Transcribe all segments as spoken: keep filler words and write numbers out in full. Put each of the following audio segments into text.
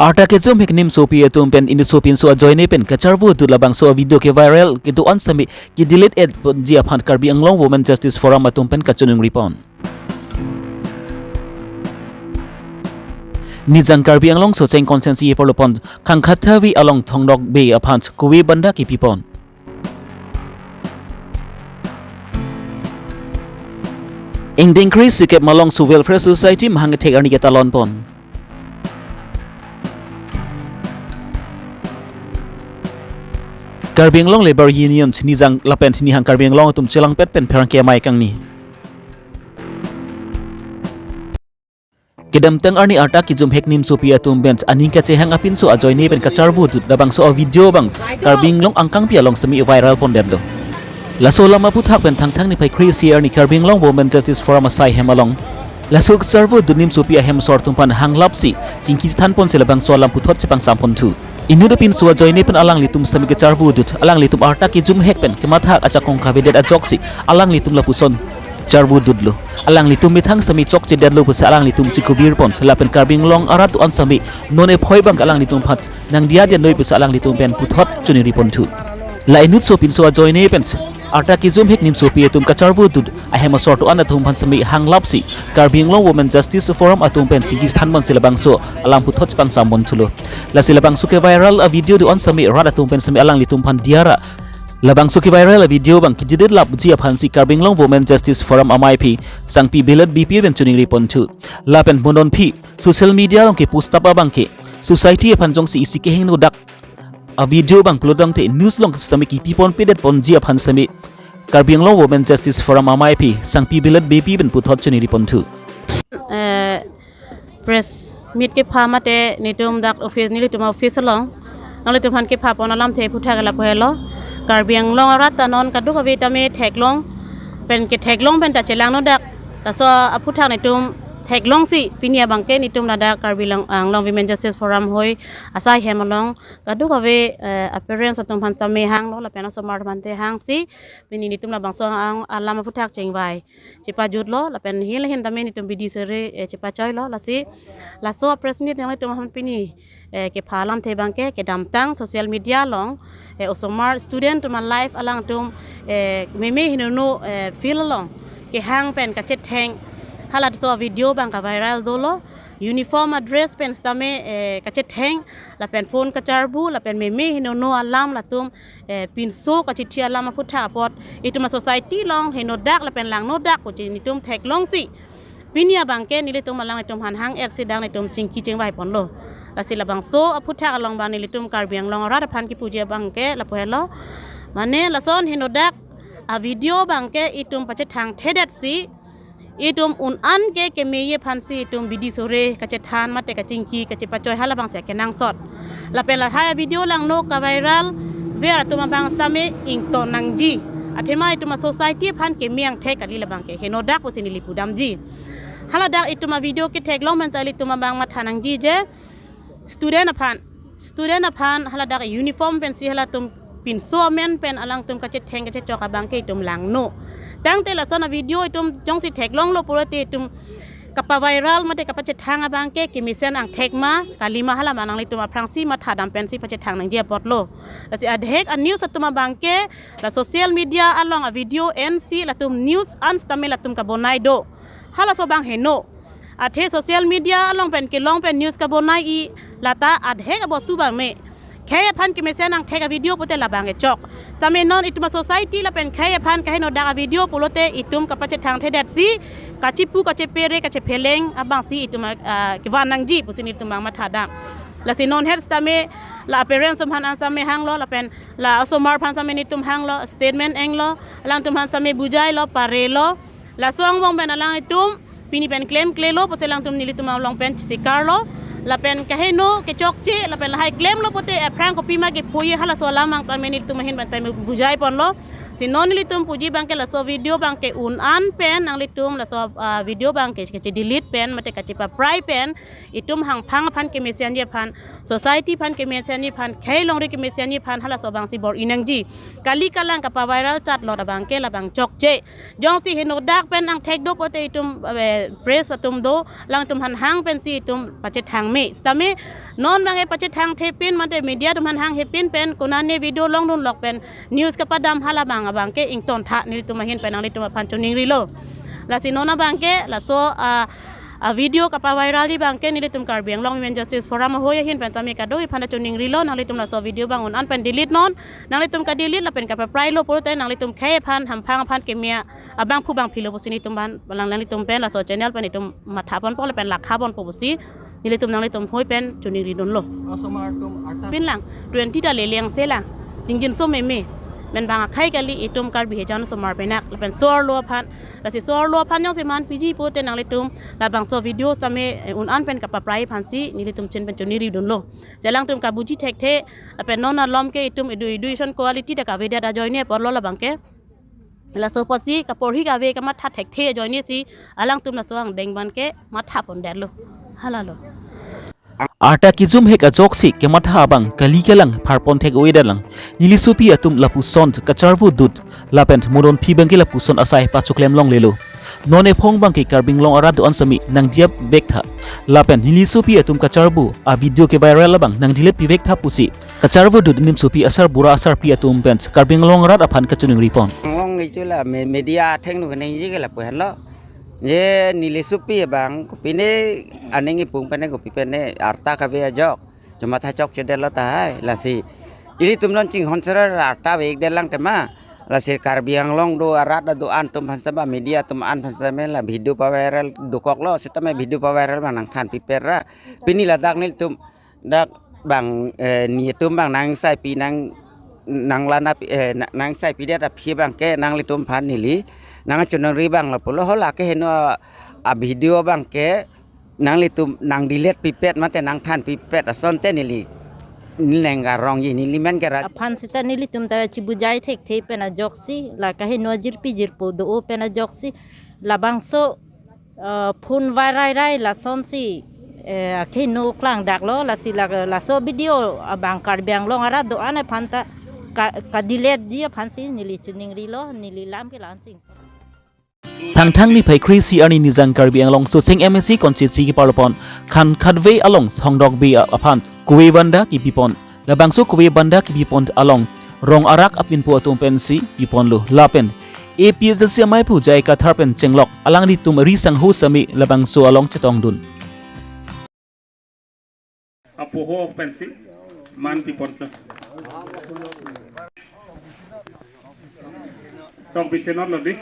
Arta kejum hek nimsopi atum pen inut sopinso ajoine pen kacharvu dut labangso a-video ke-viral kedo-an sami ke-delete-et ponji aphan Karbi Anglong Women Justice Forum atum pen kachiningri pon. Nijang Karbi Anglong Socheng constituency apor lopon Khangkhathavi along Thongnokbe aphan kove banda kepi pon. Ingdeng kre-sikep malong su Welfare Society mahang kethek arni ketalon pon. Karbi Anglong Labour Union chinijang lapen chinihang Karbi Anglong atum chelangpet pen pherangke amei kangni. Kedamtang arni arta kejum hek nimsopi atum pen aning kachehang apinso ajoine pen kacharvu dut labangso a-video abang Karbi Anglong angkangpi along sami viral pondetlo. Laso alam aphuthak pen Thangthang niphai kre-isi arni Karbi Anglong Women Justice Forum asai hem along laso kacharvu dut nimsopi ahem asor atum aphan hanglapsi chingki chethan ponsi labangso alam puthot chepangsam ponthu. Inut apinso ajoine pen alanglitum sami kacharvu dut, alanglitum arta kejum hek pen kemathak ajakong kavedet ajoksi alanglitum lapuson charvu dutlo. Alanglitum methang sami chokchedetlo pusi alanglitum chikubir pon, lapen Karbi Anglong arat do-an sami non ephoi abang alanglitum aphan nangdiya dia noi pusi alanglitum pen puthot chiningri ponthu. La inut sopinso ajoine pen arta kejum hek nimsopi atum kacharvu dut ahem asor do-an atum aphan sami hanglapsi Karbi Anglong Women Justice Forum atum pen chingki chethan ponsi labangso alam puthot chepangsam ponthulo. Lasi labangso ke-viral a-video do-an sami rat atum pen sami alanglitum aphan diya ra labangso ke-viral a-video abang ke-delete lapji aphansi Karbi Anglong Women Justice Forum amei aphi Sangpi Bilet Beypi pen chiningri ponthu. Lapen mo non aphi social media along ke-post tap abang ke society aphan jongsi isi kehingno dak a-video abang pulo tangte news along sitame kepi ponpedet ponji aphan sami Karbi Anglong Women Justice Forum amei aphi Sangpi Bilet Beypi pen puthot chiningri ponthu. Eh, press meet kepha mate netum dak office, nelitum office along nanglitum aphan kepha pon alamthe aphuthak lapu helo. Karbi Anglong arat ta non kadokave tame theklong pen ketheklong pen ta chelangno dak. Laso aphuthak netum theklongsi pini abang ke netum ladak Karbi Lang-, Anglong Women Justice Forum hoi asai hem along kadokave, eh, a-parents atum aphan tame hanglo lapen asomar aphan te hangsi pini netum labangso ang alam aphuthak chingvai chepajutlo lapen hil hin tame netum bidi sore, eh, chepachoilo. Lasi laso press meet nanglitum aphan pini, eh, kepha alamthe abang ke kedamtang social media along, eh, osomar student atum a-life alangtum, eh, meme henono, eh, field along kehang pen kachetheng halaso video abang ka-viral dolo. Uniform a-dress pen sitame, eh, kachetheng lapen phone kacharbu lapen meme henono alam latum, eh, pinso kachithi alam aphuthak apot itum a-society along henodak lapen langnodak pusi netum theklongsi pini abang ke nelitum alanglitum aphan hang-etsi dak netum chingki chingvai ponlo. Lasi labangso aphuthak along abang nelitum Karbi Anglong arat aphan kipuji abang ke lapu helo. Mane lason henodak a-video abang ke itum pachethangthedetsi itum un-an ke kemeye aphansi itum bidi sore kachethan mate kachingki kachepachoi halabangsi kenangsot. Lapen lahai a-video langno ka-viral ver atum abang sitame ington nangji. Athema itum a-society aphan keme angthek kali labang ke henodak pusi neli pudamji. Haladak itum a-video ketheklong pen ta ilitum abang matha nangji je student aphan, student aphan haladak uniform pensi halatum pinso amen pen alangtum kachetheng kachechok abang ke itum langno. Tangte lason a-video itum jongsi theklonglo pulote itum kapa-viral mate kapachethang abang ke kemesen angthek ma kalima hala ma nanglitum aphrangsi mathadam pensi pachethang nangji apotlo. Lasi adhek a-news atum abang ke la social media along a-video ensi latum news an sitame latum kabonai do. Halaso abang heno. Athe social media along pen kelong pen news kabonai-i lata adhek abostu abang me. Khei aphan kemesen angthek a-video pulote labang kechok. Sitame non itum a-society lapen khei aphan kahenodak a-video pulote itum kapachethangthedetsi kachipu kachepere kachepheleng abangsi itum a, a, kevan nangji pusi netum abang mathadam. Lasi non het sitame la parents atum aphan sitame hanglo lapen la asomar aphan sitame netum hanglo, statement englo, alangtum aphan sitame bujailo, parelo. Laso angbong pen alanglitum pini pen klemklelo pusi alangtum nelitum along pen sikarlo. Lapen kaheno kechokche lapen lahai klemlo pulote aphrang kopima kephoye halaso alam abang pen nelitum ahin pen tame bujai ponlo. Si non nelitum puji abangke laso video abangke un-an pen nanglitum laso, ah, video abangke kachi delete pen mate kachipaprai pen itum hangphang aphan kemesen ji aphan, society aphan kemesen ji aphan, khei longri kemesen ji aphan halaso abangsi bor-i nangji. Kali kalang kapaviral chat lot abangke labang chokche. Jongsi henodak pen angthek do pote itum, eh, press atum do, alangtum aphan hang pensi itum pachethang me. Sitame non abangke pachethang thepin mate media atum aphan hang thepin pen konane video longdun lok pen news kapadam hala abang abangke ingtontha nelitum ahin pen nanglitum aphan choningrilo. Lasi non abangke laso, ah, ah, video kapaviral ji abangke nelitum Karbi Anglong Women Justice Forum ahoi ahin pen tame kadokave aphan choningrilo, nanglitum laso video abang un-an pen delete non, nanglitum kadelete lapen kapaprailo pulote nanglitum khei aphan hangphang aphan keme abangphu bangphilo pusi nelitum aphan, lang nanglitum pen laso channel pen itum matha ponpo lapen lakha ponpo pusi nelitum nanglitum ahoi pen choningridunlo. Osomar atum arta pin lang, twenty ta leleng se lang, jingjinso meme. Men bang akhei kali itum Karbi Hajan osomar penak lapen so-arlo aphan. Lasi so-arlo aphan jongsi man piji pote nanglitum labangso video tame, eh, un-an pen kapaprai aphansi nelitum chin pen choningridunlo. Si alangtum kabuji thekthe lapen non alom ke itum edu-, education quality ta kavedet ajoine apotlo labangke. Laso apotsi kaporhi kave kamatha thekthe ajoinesi alangtum laso angdeng abangke matha pondetlo. Halalo. Arta kejum hek ajoksi kematha abang kali kalang pharpon thek-o-edet lang. Neli sopi atum lapuson kacharvo dut lapen modon phi abangke lapuson asai pachoklem longlelo. Non ephong abangke Karbi Anglong arat do-an sitame nangdiya vektha. Lapen neli sopi atum kacharvo a-video keviral abang nangdelete pivektha pusi kacharvo dut anim sopi asarbura asarpi atum pen Karbi Anglong arat aphan kachoningri pon. Anglong itu la me-, media athengno kaningje ke lapu henlo. Je neli sopi abang kopine aning ipung pene kopi pene arta kave ajok. Cuma ta chokchedetlo tahai. Lasi ilitum non chinghon sera arta vekdet lang tema. Lasi Karbi Anglong do arat do-an atum aphan sitame media atum an aphan sitame la video paviral dokoklo, sitame video paviral abang nangthan piper ra. Pini ladak nelitum dak abang, eh, netum abang nangsai pi nang, nanglang pi, eh, na-, nangsai pidet aphi abangke nanglitum aphan neli nangchoningri abang lapulo, hala ke heno a-video abangke nanglitum nangdelete pipet mate nangthan pipet asonte neli, neli neng karongji, neli men ke rat. Aphan seta nelitum ta chibujai thekthe pen ajoksi, la kaheno jirpi jirpo do-o pen ajoksi, labangso, eh, phone viral rai lasonsi, eh, akheno klangdaklo, lasi la, laso video abang Karbi Anglong arat do-an aphan ta ka, kadelete ji aphansi neli choningrilo, neli lam ke la-ansi. Thangthang niphai kre-isi arni Nijang Karbi Anglong Socheng M A C constituency keparlopon Khan Khatve along Thongdokbe aphan kove banda kipipon. Labangso kove banda kipipon along rong arak apinpo atum pensi piponlo. Lapen A P H L C amei pu J I Kathar pen chenglok alanglitum ri sangho sitame labangso along chetongdun. Apoho pensi man piponlo. Tong pisenot lo di.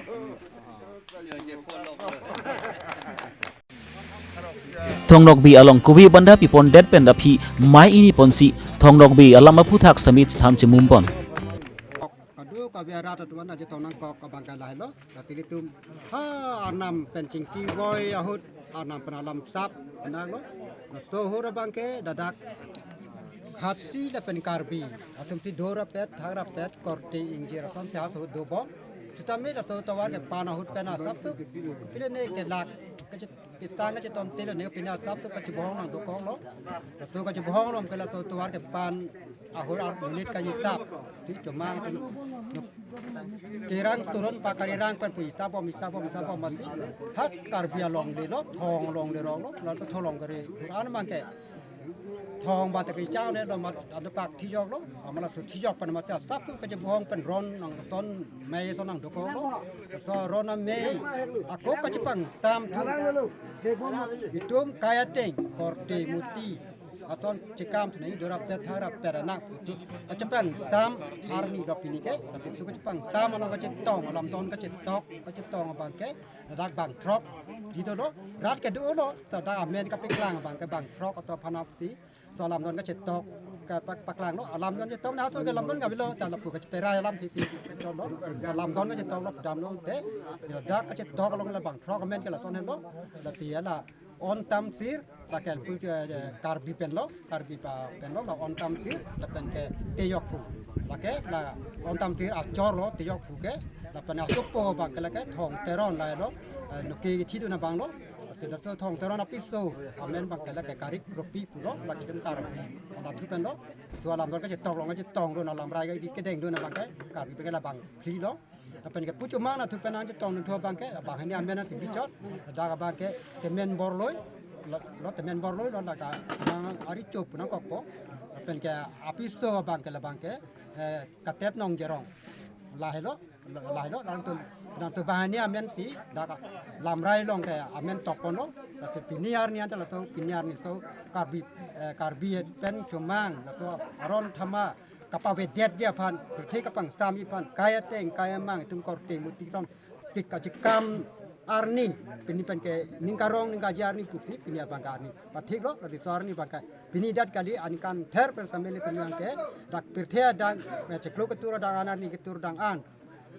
Thongdokbe along kove banda pipondet pen aphi mei ini ponsi Thongdokbe alam aphuthak sitame chethan chemumpon. Kadokave arat atum an aje tongnangkok abangke lahelo. Lasi ilitum ha Arnam pen chingki voi ahut Arnam pen alam sap penaklo. Laso ahut abangke ladak Khasi lapen Karbi atum si do rapet, thak rapet, korte ingjir asonsi ha ahut dobom. Sitame laso tovar kepan ahut pen asap tu pine ne kelak kachit kisang kachiton telo ne pine asap tu kachibohong nangdokoklo. Laso kachibohong along ke laso tovar kepan ahut ar monit kanyisap si chomang tu nuk kerang turun pakari rang pen pu isapbom, isapbom, isapbom masi ha Karbi alongle lo, Thong alongle rong lo, laso Thong alongle ri huran abangke Thong ba ta kechang le lo mat ado pak thijoklo, amat laso thijok pen masi asap tu kachibohong pen ron nangton mei ason nangdokoklo. Laso ron amei ako kachipangsam thu itum kai ateng korte muti ason chekam thu nai do rapet thak rapet anak putu kachipangsam arni do pini ke, lasi laso kachipangsam along kachetong, alamdon kachetok, kachetong abangke ladak bangthrok di dolo, rat ke dolo, ladak amen kapeklang abangke bangthrok ato phanapsi laso alamdon kachetok, kapak-, paklanglo, alamdon chetok na atur ke alamdon kavelo, ta lapu kacheperai alam sisi chonlo, alamdon kachetoklo damlo te, ladak kachetok along la bangthrok amen ke lason henlo, lasi la On Tamsir, la ke pul ke, eh, Karbi penlo, Karbi pa penlo, la On Tamsir, lapen ke Teyokphu. Lake la ontam tir achor lo tiyok pu ke, lapen asopo abang ke lake Thong Teron lahelo, eh, noke kethidun abang lo. Seta so Thong Teron apiso amen abang ke lake Karik Kropi pulo, lake itum Karbi anatthu pen lo. Thu alam abang ke chetok long chetongdun, alamrai ke kedengdun abang ke Karbi abang ke labang phli lo. Lapen ke pu Chomang anatthu pen nangchetongdun thu abang ke, abang hini amen nangsi bichot, ladak abang ke Temen Borloi, lo, lo Temen Borloi lo, ladak nang ari chop nangkokpo. Lapen ke apiso abang ke labang ke, eh, Katep Nongjerong. Lahelo, lahelo, latum, latum abang hini amen si, dak lamrai along ke amen tokpon lo, latum pini arni anta latum pini arni latum Karbi, eh, Karbi pen Chomang, latum aron athama, kapavedetji aphan, pirthe kapangsam aphan, kai ateng, kai amang, itum korte muti tong, tik kachikam arni, pini pen ke ning karong ning kaji arni pusi, pini abang ke arni pathik lo, laso arni abang ke, pini adat kali, aningkan ther pen samel itum yang ke, dak pirthe adang, eh, chiklo ketur adang an, arni ketur adang an,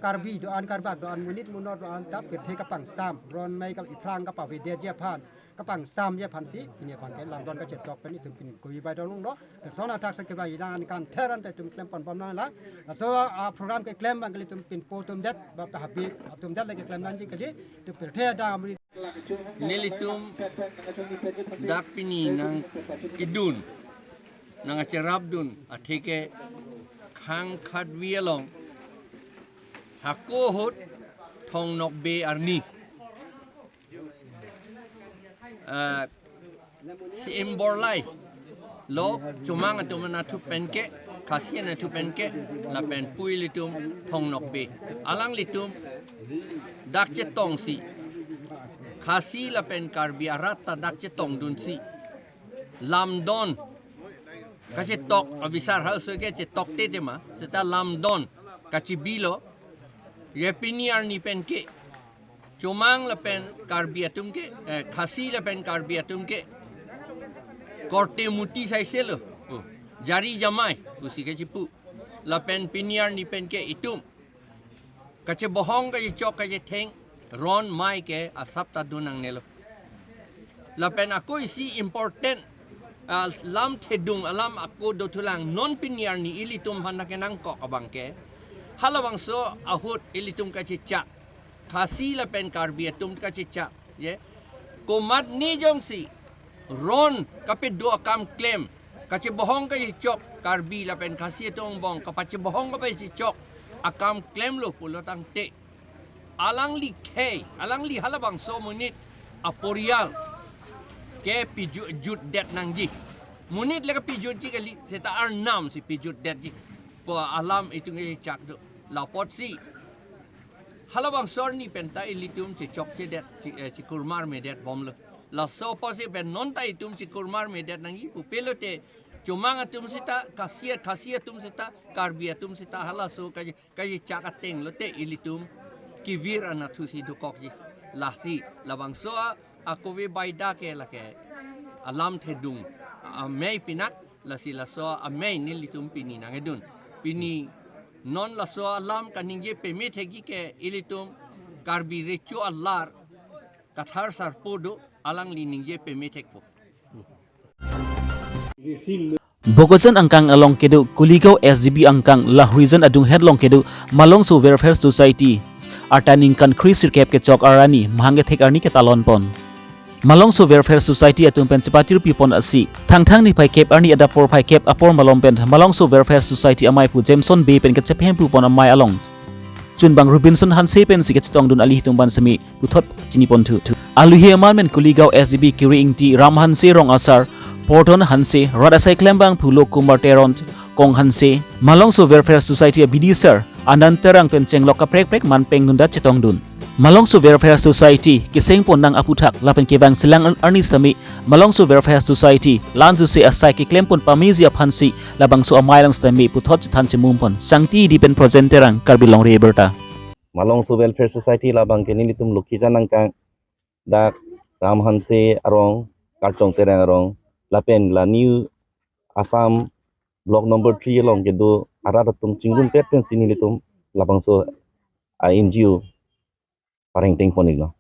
Karbi do-an, Karbak do-an, monit monor do-an ta pirthe kapangsam, ron mei kap iphrang kapavedetji aphan, kapangsamji aphan si, pini abang ke lamdon kachetok pen itum pini koi bai dong lo. Lason athak si kevang idang aningkan ther anta itum klem ponbom nanglang. Laso, ah, program keklem abang ke ilitum pinpo atum det, ba Habib atum det lake klem nangji kali, itum pirthe adang amri. Nelitum dak pini nangkedun, nangkacherapdun, athe ke Khang Khatvi along, hako ahut Thong Nokbe arni. Ah, C M Borloi lo, Chomang atum anatthu pen ke, Khasi anatthu pen ke, lapen pu ilitum Thong Nokbe. Alanglitum dak chetongsi, Khasi lapen Karbi arat ta dak chetongdunsi, lamdon kachetok abisar halso ke chetokte tema, seta lamdon kachebi lo, ye pini arni pen ke, Chomang lapen Karbi atum ke, eh, Khasi lapen Karbi atum ke, korte muti saise lo. Oh, jari jamai, pusi kachipu. Lapen pini arni pen ke itum kachebohong, kachechok, kachetheng, ron mei ke asap ta dun nangne lo. Lapen ako isi important, ah, lam thedung alam ako dothulang, non pini arni ilitum aphan nangkenangkok abang ke, halabangso ahut ilitum kachechak, Khasi lapen Karbi atum kachechak, ye, komatne jongsi ron kapedo akam klem, kachebohong kachechok, Karbi lapen Khasi atum angbong kapachebohong kapachechok akam klemlo pulo tangte, alangli khei, alangli halabangso monit aporial ke piju-, jutdet nangji. Monit le kapijutji kali, seta arnam si pijutdetji. Pu alam itum kechak do. Lapotsi halabangso arni pen ta ilitum chechokchedet, che-, eh, chekurmar medet bomlo. Laso apotsi pen non ta itum chekurmar medet nangji pu pulote, Chomang atum seta, Khasi, Khasi atum seta, Karbi atum seta, halaso kaje, kachechak ateng lote ilitum kevir anatthu si dokokji. Lasi labangso a, akove baida ke lake alam thedung amei pinak, lasi laso amei nelitum pini nangkedun. Pini non laso alam kaningje pame thekji ke ilitum Karbi Recho alar Kathar Sarpo do, alangli ningje pame thekpo. Bokajan angkang along kedo Kuligaon S G B angkang lahorijan adunghet along kedo Malongso Welfare Society arta ningkan kresirkep kechok arni mahang kethek arni ketalon pon. Malongso Welfare Society atum pen chepatir pipon asi, Thangthang niphai kep arni adap porphai kep apor malom pen Malongso Welfare Society amei pu Jameson Bey pen kachephem pupon amei along chunbang Robinson Hanse pensi kachetongdun alitum ban semi puthot chiniponthu. Aluhi amen pen Kuligaon S G B Kiri Ingti, Ram Hanse rong asar, Porton Hanse, rat asai klembang Phulo Kumar Teron, Kong Hanse, Malongso Welfare Society a B D sir Anand Terang pen chenglok kaprek prek man pengdun ta chetongdun. Malongso Welfare Society keseng pon nang aputhak lapen kevang selang arni sitame Malongso Welfare Society la-an jusi asai keklem pon pameji aphansi labangso amei along sitame puthot chethan chemum pon. Sangti Dipin, Projen Terang, Karbi Longri Abirta. Malongso Welfare Society labang ke nelitum Lokhijan angkang, dak Ram Hanse arong, Karchong Terang arong, lapen la New Assam Block number three along kedo arat atum chingrumpet pensi nelitum labangso a N G O parengteng pon-iklo.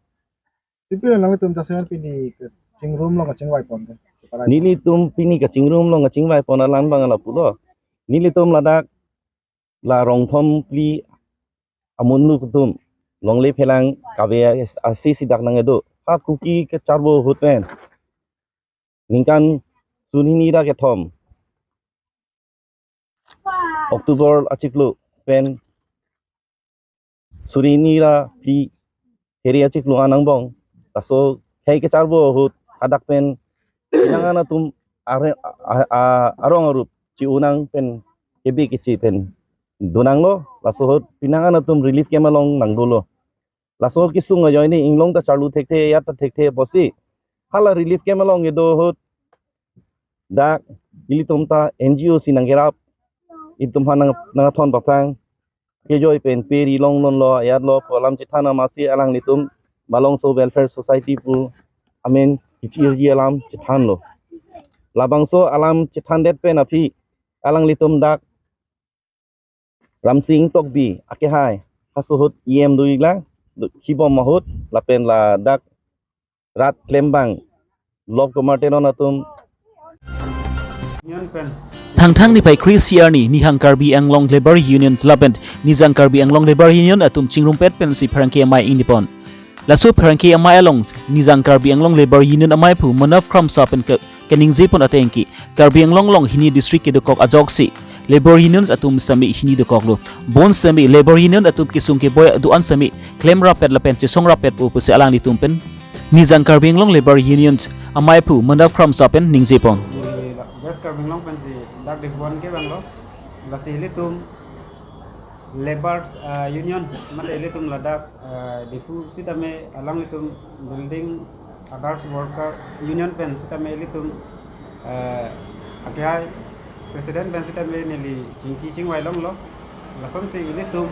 Pipil nangtum jasemet pini kachingrum along kachingvai pon ke? Nelitum pini kachingrum along kachingvai pon alam abang lapulo. Nelitum ladak la rongthom phli amonit atum longle phelang kave asi si dak nangkedo. Ha Kuki kacharbo ahut pen ningkan suri hini ra kethom October achiklo pen suri hini ra phli Phre achiklo an angbong, laso khei kacharbo ahut hadak pen pinangan atum are-, a-, a-, arong arup chi-unang pen kebe kechi pen donanglo, laso ahut pinangan atum relief camp along nangdolo. Laso kesung ajoine inglong ta charlu thekthe, ajat ta thekthe pusi hala relief camp along kedo ahut dak ilitum ta N G O si nangkerap, itum aphan nang, nangthon paphrang, kejoi pen pe ri longlo, ajatlo pu alam chethan amatsi alanglitum Malongso Welfare Society pu amen kechirji alam chethanlo. Labangso alam chethandet pen aphi alanglitum dak Ramsing Tokbi akehai, haso ahut E M do-iklang, do-, hibom ahut lapen ladak rat klembang Lok Kumar Teron atum. Union pen. Thangthang niphai kre-isi arni Nihang Karbi Anglong Labour Union lapen Nijang Karbi Anglong Labour Union atum chingrumpet pensi pherangke amei ingdepon. Laso pherangke amei along Nijang Karbi Anglong Labour Union ameiphu Manav Kramsa pen ke, keningjepon atengke Karbi Anglong along hini district kedokok ajoksi Labour Unions atum sitame hini dokoklo. Bonsitame Labour Union atum kesung keboi do-an sitame klem rapet lapen chesong rapet pu pusi alanglitum pen Nijang Karbi Anglong Labour Union ameiphu Manav Kramsa pen ningjepon. West Karbi Anglong pensi dak Diphu an kevanglo. Lasi ilitum Labour, ah, Union, mate ilitum ladak, ah, Diphu sitame alanglitum Building Others Worker Union pen sitame ilitum, ah, akehai President pen sitame neli chingki chingvai longlo. Lasonsi ilitum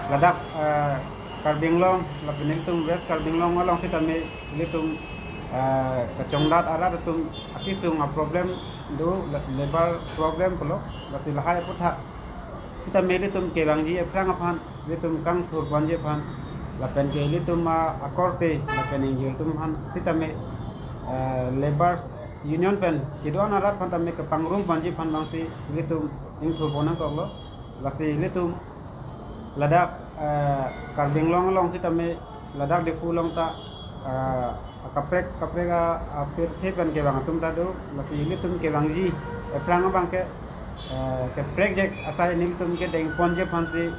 ladak, ah, Karbi Anglong, lapen ilitum West Karbi Anglong along sitame ilitum, ah, kachongdat arat atum akesung aproblem do, la-, labour problem pulo, lasi lahai aputhak sitame ilitum kevangji aphrang aphan, ilitum kangthurponji aphan, lapen ke ilitum a-, akorte, lapen ingjir atum aphan sitame, eh, Labour Union pen kedo-an arat aphan tame kapangrumponji aphan abangsi ilitum ingthurpon nangkoklo. Lasi ilitum ladak, eh, Karbi Anglong along sitame ladak Diphu along ta, eh, kaprek kaprek a, apirthe pen kevang atum ta do, lasi ilitum kevangji aphrang abangke, eh, keprekjek asai nelitum kedengponji aphansi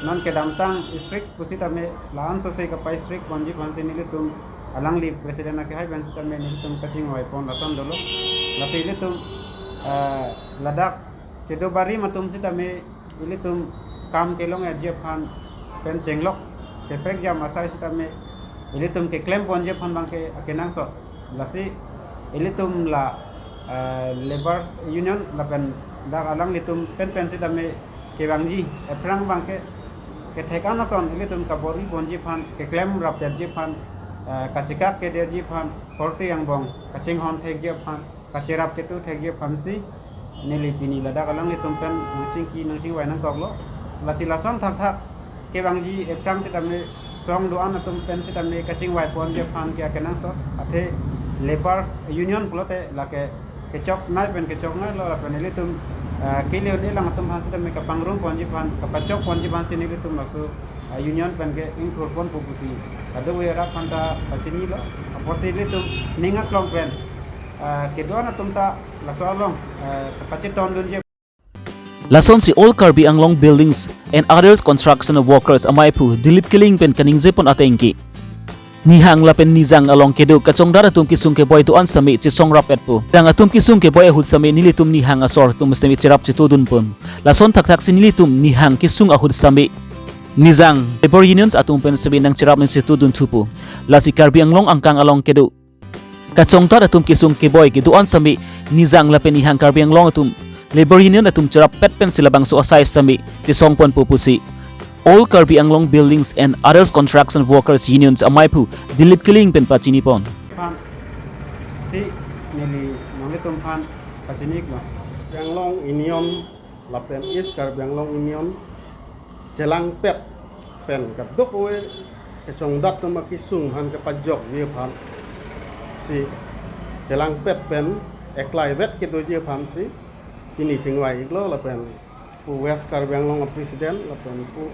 non kedamtang strict pusitame la-an sose kapastrictponji aphansi nelitum alangli President akehai pen sitame nelitum kachingvaipon lason dolo. Lasi ilitum, eh, ladak kedo barim atum sitame ilitum kam kelongji aphan pen chenglok keprekjam asai sitame ilitum keklemponji aphan abangke akenangsot. Lasi ilitum la, eh, Labour Union lapen dak alanglitum penpen sitame kevangji aphrang abangke kethek-an ason ilitum kabor-iponji aphan, keklem rapetji aphan, eh, kachekak kedetji aphan, korte angbong kachinghon thekji aphan, kacherap ketu thekji aphansi neli pini ladak alanglitum pen nangchingki nangchingvai nangkoklo. Lasi lason thakthak kevangji aphrang sitame song do-an atum pen sitame kachingvaiponji aphan ke akenangsot, athe Labour Union pulote lake kechoknei pen kechokneilo, lapen ilitum, ah, kele un-elang atum aphan sitame kapangrumponji aphan, kapachokponji aphansi nelitum laso, ah, Union pen ke ingthurponpo pusi kadokave arat aphan ta pachinilo. Apotsi ilitum ning aklong pen, ah, kedo-an atum ta laso along, ah, pachetondunji. Lasonsi All Karbi Anglong Buildings and Others Construction Workers ameiphu Dilip Killing pen kaningjepon atengke Nihang lapen Nijang along kedo kachongdat atum kesung keboi do-an sitame chesong rapetpo. Nijang atum kesung keboi ahut sitame nelitum Nihang asor atum sitame cherap chetodunpon. Lason thakthaksi nelitum Nihang kesung ahut sitame Nijang Labour Unions atum pen sitame nangcherap nangchetodun thupo. Lasi Karbi Anglong angkang along kedo kachongdat atum kesung keboi kedo-an sitame Nijang lapen Nihang Karbi Anglong atum Labour Union atum cherapet pensi labangso asai sitame chesongponpo pusi All Karbi Anglong Buildings and Others Construction Workers Unions ameiphu Dilip Killing pen pachinipon. Aphansi neli nanglitum aphan pachiniklo. Karbi Anglong Union lapen East Karbi Anglong Union chelangpet pen kadokave kachongdat atum akesung aphan kapajokji aphansi chelangpet pen eklaivet kedoji aphansi pini chingvai-iklo lapen pu West Karbi Anglong a-president lapen pu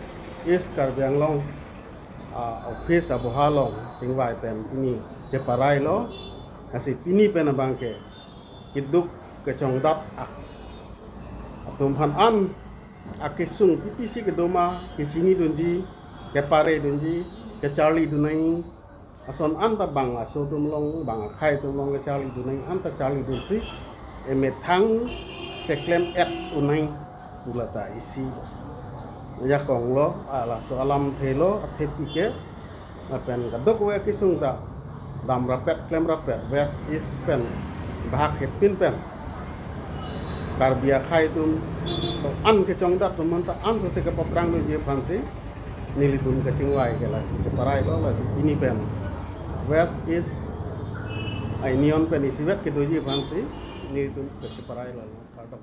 East Karbi Anglong a-office aboha along chingvai pen pini cheparailo. Lasi pini pen abang ke keduk kechongdat ak atum aphan an akesung P P C kedo ma kechinidunji, keparedunji, kecharlidun nangji ason anta bang aso atum along, bang akhei atum along kecharlidun nangji anta charlidunsi emethang cheklem-et un nangji pu lata isi ajakong lo. A, laso alamthe lo, athepi ke lapen kadokave kesung ta damrappet klemrappet, West East pen bahak hepin pen Karbi akhei atum to-an kechongdat atum anta an sose kepaprang doji aphansi nelitum kachingvai ke lasi cheparailo. Lasi pini pen West East a-union pen isivet kedoji aphansi nelitum kacheparailo. Kardom.